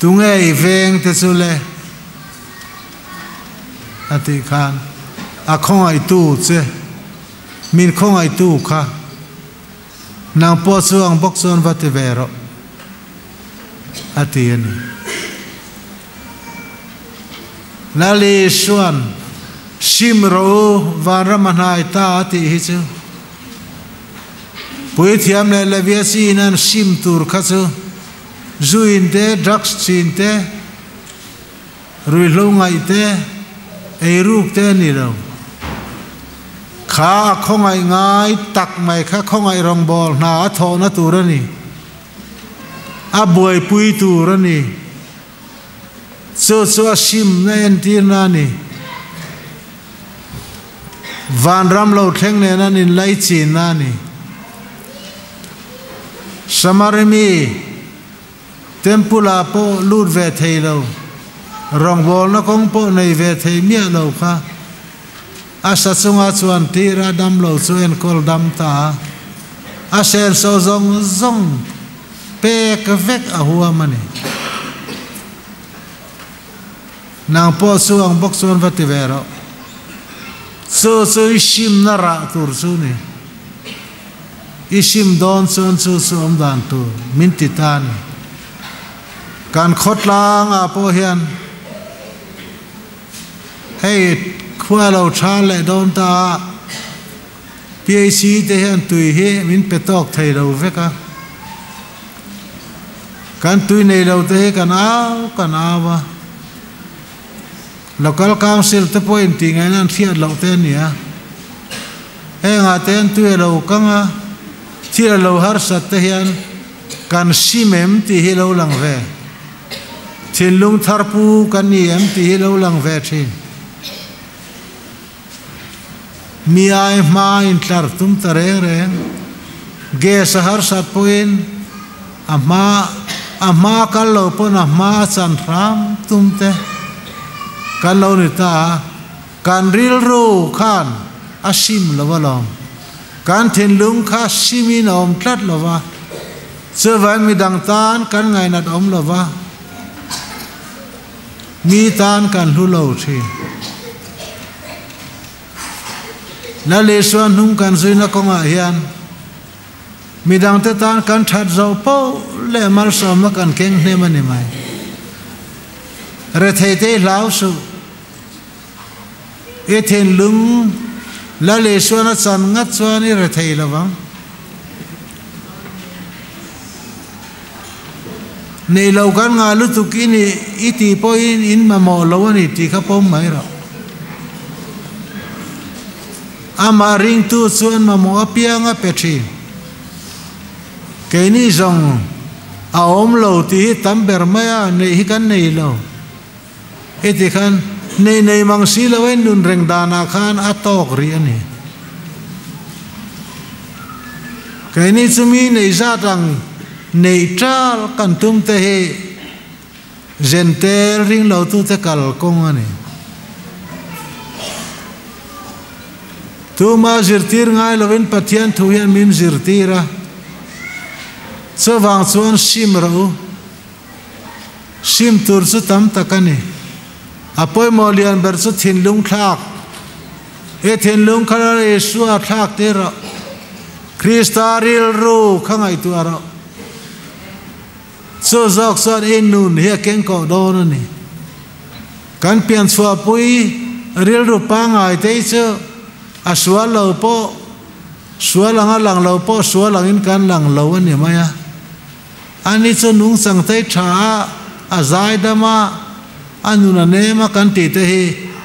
Tunge i veng te chu le? a tih khan a khawngaihtu che, min khawngaihtu kha nang pawh chu ang bawk chuan va ti ve rawh a ti a ni. Lali Isuan, Sim rawh u, vanram a hnai ta a tih hi chu Puithiam leh Levia chiin an sim tur kha chu zu in te, drugs chin te, ruihhlo ngaih te, eiruk te a ni lo. Kha a khawngaih ngai tak mai kha khawngaih rawngbâwl hna a thawhna tur a ni. A buaipui tur a ni. Chu chu a simna entirna a ni. Vanram lo thleng nen an inlaichinna a ni. Samari mi Temple-ah pawh lut ve thei lo, rawngbawlna kawng pawh nei ve thei miah lo kha a sa chunga chuan tir a dam lo chu enkawl dam ta a, a senso zawng zawng pek vek a huam a ni. Nang pawh chu ang bawk chuan va ti ve rawh. Chu chu i simna rah tur chu ni. I sim dawn chuan chu chu awm dan tur min ti ta a ni. Kan khawtlang ah pawh hian hei khua lo tha leh dawn ta a, PAC te hian tui hi min pe tawk thei lo vek a. Kan tui nei lo te hi kan au kan au a, Local Council te pawhin tih ngaihna an hriat loh te a ni a, hengah te an tui a lo kang a, thil a lo harsat te hian kan sim em tih hi lo lang ve, thinlung thar pu kan ni em tih hi lo lang ve thin. Mi ai hma intlar tum ta reng reng, gas a harsat pawhin a hma a hma kal lo pawn a hma a chan hram tum te kan lo ni ta a, kan rilru khan a sim lo alawm, kan thinlung kha simin a awm tlat lo va, chuvangin midang tan kan ngainat awm lo va. Mi tan kan hlu lo thin. Lal Isua hnung kan zuina kawngah hian midangte tan kan that zawh poh leh malsawmna kan keng hnem a ni mai. Retheite i hlau suh. I thinlung Lal Isuan a chan ngat chuan i rethei lo vang. Nei lo kan ngah lutuk i nih i tih pawhin in mamawh lo a ni tih kha pawm mai rawh. Amah ringtu chuan mamawh apiang a pe thin. Keini zawng a awm lo tih hi tam ber mai a, neih hi kan nei lo. I ti khan nei nei mang si lo in nun reng danah khan a tawk rih a ni. Keini chu mi nei zat ang neih tal kan tum te hi Zentel ring lo tute kal kawng a ni. Tuma zirtir ngai lovin Pathian thu hian min zirtir a, chuvang chuan sim rawh u. Sim tur chu tam tak a ni. A pawimawh lian ber chu thinlung thlak. I thinlung kha Lal Isua thlak tir rawh. Krista rilru kha ngaihtuah rawh. Chu zawk chuan i nun hi a keng kawh dawn a ni. Kan pianchhuahpui rilru pangngai te hi chu a sual lo pawh, sual anga lang lo pawh sual angin kan lang lo a ni mai a. Ani chu nungchang tei tha a, a zaidam a, a nun a nem a kan tih te hi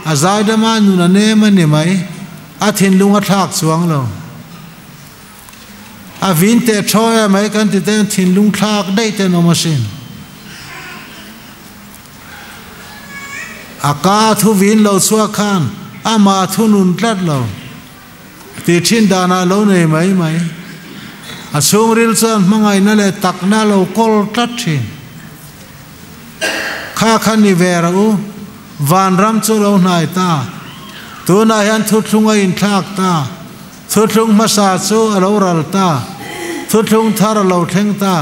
a zaidam a, a nun a nem a ni mai, a thinlung a thlak chuang lo. A vin teh thawi a mai kan ti te hian thinlung thlak daih te an awm asin. A ka thu vin lo chhuak khan amah a thunun tlat lo. Tih thin danah lo nei mai mai. A chhungril chuan hmangaihna leh takna a lo kawl tlat thin. Kha kha ni ve rawh u, vanram chu lo hnai ta. Tunah hian thuthlung a inthlak ta. Thuthlung hmasa chu a lo ral ta. Thuthlung thar a lo thleng ta.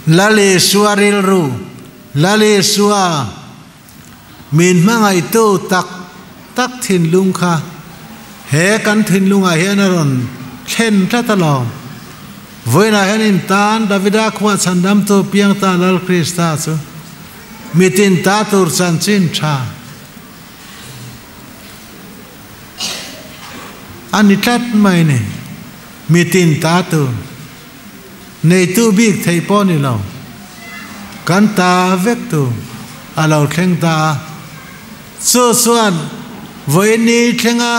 Lal Isua rilru, Lal Isua min hmangaihtu tak tak thinlung kha he kan thinlungah hian a rawn thlen tlat alawm. Vawiinah hian intan Davida khuah chhandamtu piangta Lal Krista chu mitin ta tur chanchin tha a ni tlat mai ni. Mitin ta tur neitu bik theih pawh ni lo, kan ta vek tur a lo thleng ta a. Chu chuan vawiin thlenga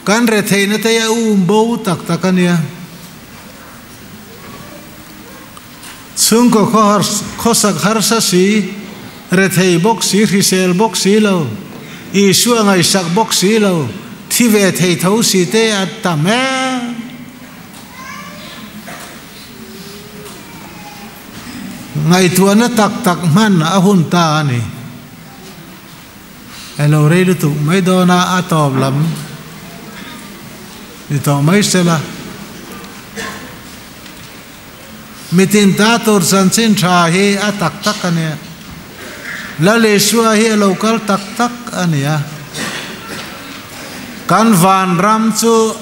kan retheihna te hi a um bo tak tak a nia. Chhungkaw khawsak harsa si, rethei bawk si, hrisel bawk si lo, Isua ngaihsak bawk si lo, thi ve thei tho si te a tam em. Ngaihtuahna tak tak hman a hun ta a ni. Elo rei lutuk mai dawn a, a tawp lam ni tawh mai sela. Mitin ta tur chanchin tha hi a tak tak a nia. Lal Isua hi a lo kal tak tak a nia. Kan vanram chu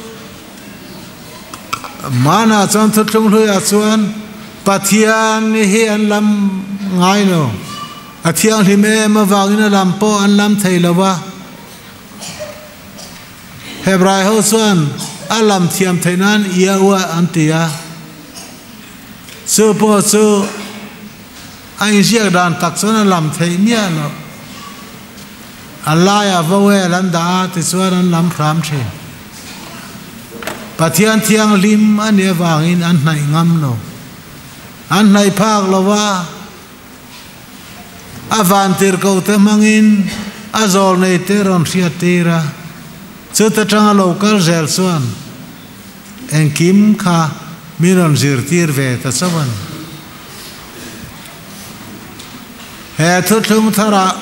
Hmanah chuan thuthlung hluiah chuan Pathian hi an lam ngai lo. A thianghlim em avangin a lam pawh an lam thei lo va. Hebrai ho chuan a lam thiam theih nan Yahweh an ti a, chu pawh chu a inziak dan tak chuan a lam theih miah loh. A laiah vowel an dah a tichuan an lam hram thin. Pathian thianghlim a nih avangin an hnaih ngam lo. An hnaih phak lo a. A vantirhkohte hmangin a zawlneite rawn hriat tir a, chuta tanga lo kal zel chuan engkim kha min rawn zirtir ve ta chauh a ni. He thuthlung tharah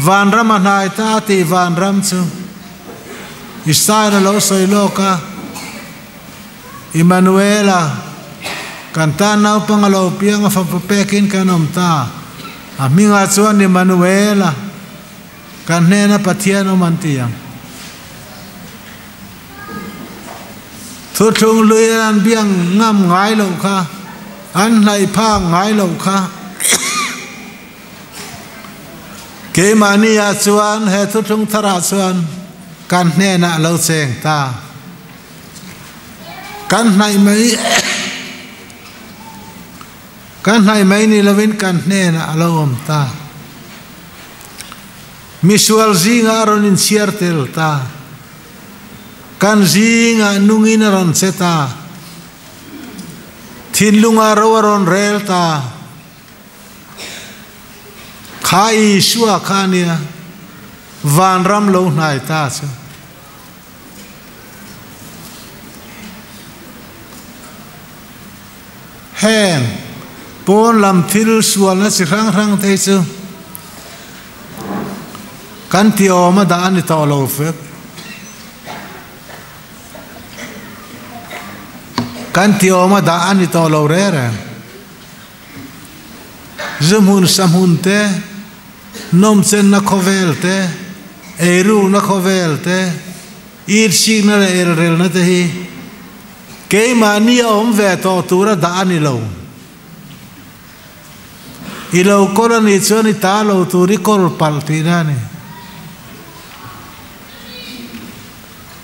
vanram a hnai ta tih vanram chu Isaiah a lo sawi lawk a, Immanuela, kan tan naupang a lo piang a fapa pekin kan awm ta. A hmingah chuan Immanuela, kan hnena Pathian awm an ti ang. Thuthlung lui an biang ngam ngai loh kha, an hnaih phak ngai loh kha. Keimahni-ah chuan he thuthlung tharah chuan kan hnenah a lo cheng ta. Kan hnaih mai Kan hnaih mai ni lovin kan hnenah a lo awm ta. Misual zingah a rawn inchhiar tel ta. Kan zingah nungin a rawn che ta. Thinlungah ro a rawn rel ta. Kha Isua kha a nia, vanram lo hnai ta chu. Heng pawn lam thil sualna chi hrang hrang te hi chu kan ti awm a dah a ni tawh lo fek. Kan ti awm a dah a ni tawh lo reng reng. Zu hmun sa hmun te, nawmchenna khawvel te, eirukna khawvel te, irhsikna leh elrelna te hi keimahni a awm ve tawh tura dah a ni lo. I lo kawl a nih chuan i ta lo tur i kawl palh tihna a ni.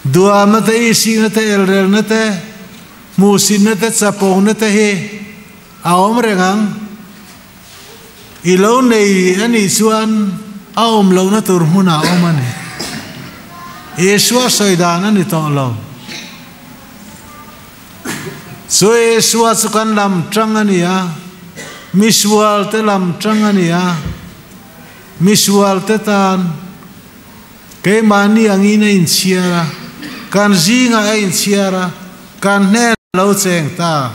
Duamna te, irhsikna te, elrelna te, hmuhsitna te, chapona te hi A awm reng ang. I lo nei a nih chuan a awm lohna tur hmunah a awm a ni. Isua sawi dan a ni tawh lo. Chu Isua chu kan lam tang a ni a, misualte lam tang a ni a, misualte tan. Keimahni angin a inchhiar a, kan zingah a inchhiar a, kan hnen a lo cheng ta.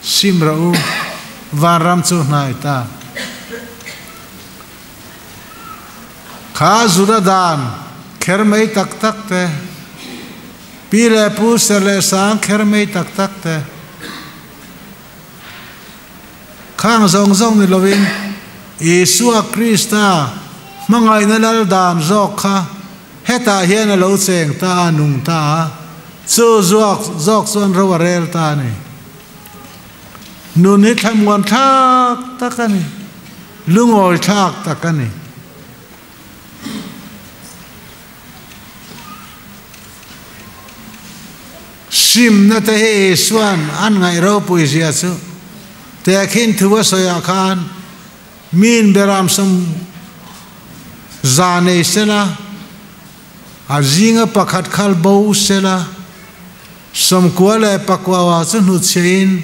Sim rawh u, vanram chu hnai ta. Kha Juda dan kher mai tak tak te, pi leh pu ser leh sang kher mai tak tak te, Khang zawng zawng ni lovin Isua Krista hmangaihna lal dan zawk kha hetah hian a lo cheng ta a, nung ta a, chu zuak zawk chuan ro a rel ta a ni. Nun hi thlamuan thlak tak a ni, lungawi thlak tak a ni. Simna te hi Isua'n an ngaih ropui zia chu tehkhin thu a sawiah khan miin beram sawm za nei sela, a zinga pakhat khal bo sela, 94 leh pakua chu hnutchhiahin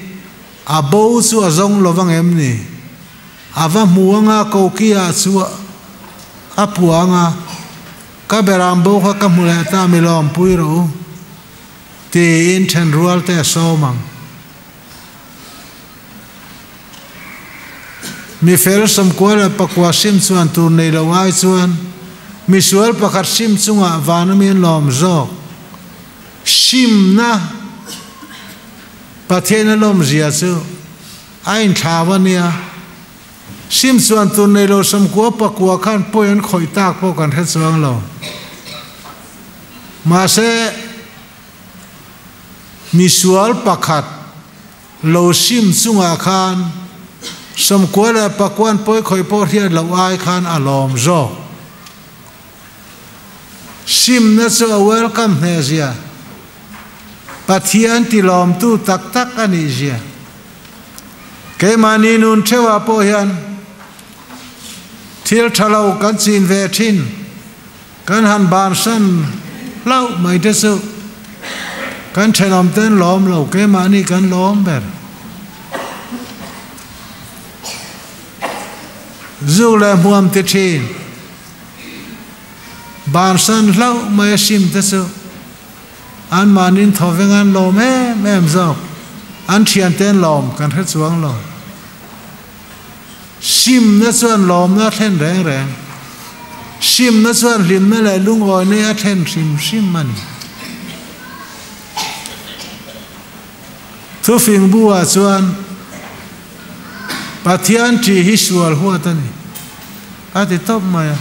a bo chu a zawng lo vang em ni? A va hmu anga kokiah chu a puang a. Ka beram bo kha ka hmu leh ta mi lawmpui rawh u, tiin thenrual te a sawm ang. Mi fel 94 leh pakua sim chuan tur nei lo ai chuan mi sual pakhat sim chungah van ami an lawm zawk. Simna Pathian a lawmzia chu a inthlau a nia. Sim chuan tur nei lo 90 pakua khan pawi an khawih tak pawh kan hre chuang lo. Mahse, misual pakhat lo sim chungah khan 90 leh pakuan pawi khawih pawh hriat loh ai khan a lawm zawk. Simna chu a welcome hneh zia, Pathian tilawmtu tak tak a nih zia. Keimahni nun theuhah pawh hian thil tha lo kan chin ve thin, kan han bansan hlauh mai te chu kan thenawm ten lawm lo, keimahni kan lawm ber. Zuk leh hmuam ti thin, bansan hlauh mai a sim te chu Anmahni'n thawveng an lawm em em zawk, an thiante an lawm kan hre chuang lo. Simna chuan lawmna a thlen reng reng. Simna chuan hlimna leh lungawina a thlen hrim hrim a ni. Thufing bu-ah chuan Pathian ṭih hi sual huat a ni, a ti tawp mai a.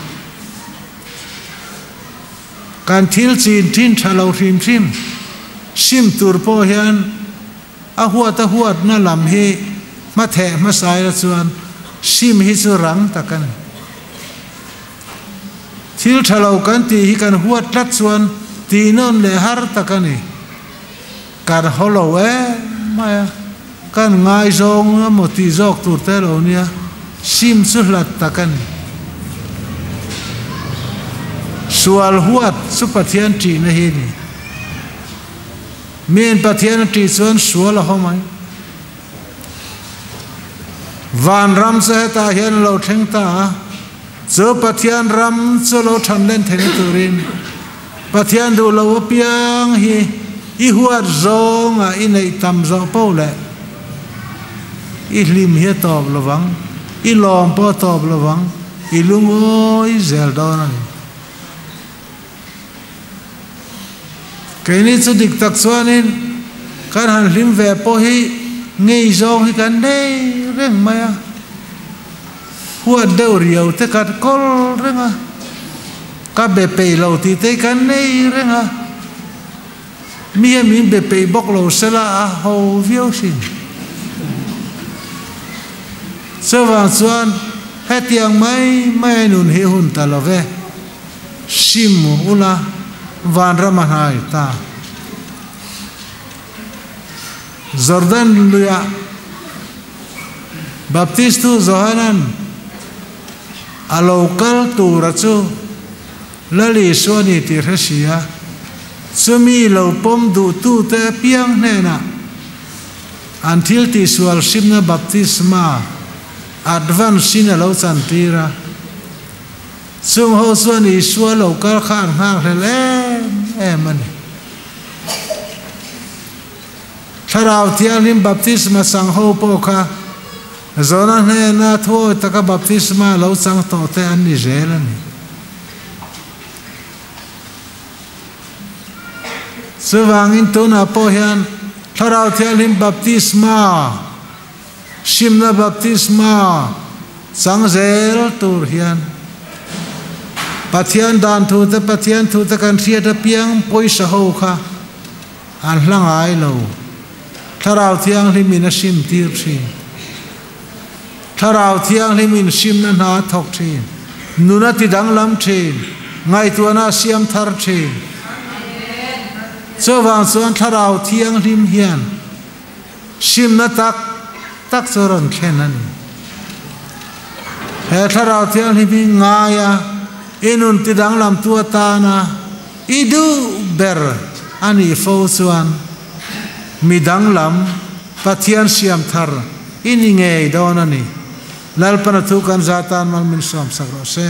Kan thil chin thin tha lo hrim hrim sim tur pawh hian a huat a huatna lam hi hmatheh hmasaila chuan sim hi chu rang tak a ni. Thil tha lo kan tih hi kan huat tlat chuan tih nawn leh har tak a ni. Kan haw lo em mai a, kan ngaizawng emaw tih zawk tur te lo nia, sim chu hlat tak a ni. Sual huat chu Pathian ṭihna hi a ni. Miin Pathian a ṭih chuan sual a haw mai. Vanram chu hetah hian a lo thleng ta a, chu Pathian ram chu lo ṭhan len theihna turin Pathian duh lo apiang hi i huat zawnga i neih tam zawh poh leh i hlim hi a tawp lovang, i lawm pawh a tawp lovang, i lungawi zel dawn a ni. Keini chu dik tak chuanin kan han hlim ve pawh hi ngei zawng hi kan nei reng mai a. Huat deuh riau te kan kawl reng a, ka be peih lo tih te kan nei reng a, mi hian min be peih bawk lo sela a ho viau thin. Chuvang chuan hetiang mai mai a nun hi hun ta lo ve, sim ula vanram a hnai ta. Jordan luiah Baptistu Johanan a lo kal tura chu Lal Isua ni tih hre si a, chumi lo pawm duhtute apiang hnenah an thil tihsual hrimna baptisma advance in a lo chantir a. Chung ho chuan Isua lo kal kha an nghakhlel em em a ni. Thlarau Thianghlim baptisma chang ho pawh kha Jona hnena thuawi taka baptisma lo chang tawh te an ni zel a ni. Chuvangin tunah pawh hian Thlarau Thianghlim baptisma, simna baptisma chang zel tur hian Pathian dan thu te, Pathian thu te kan hriat apiang pawisa ho kha an hla ngai lo. Thlarau Thianghlimin a sim tir thin. Thlarau Thianghlimin simna hna a thawk thin. Nun a ti danglam thin. Ngaihtuahna a siam thar thin. Chuvang chuan Thlarau Thianghlim hian simna tak tak chu a rawn thlen a ni. He Thlarau Thianghlim hi ngaia i nun ti danglamtu atana i duh ber a nih fo chuan mi danglam Pathian siam thar i ni ngei dawn a ni. Lalpana thu kan za tan mal min sawmsak rawh se.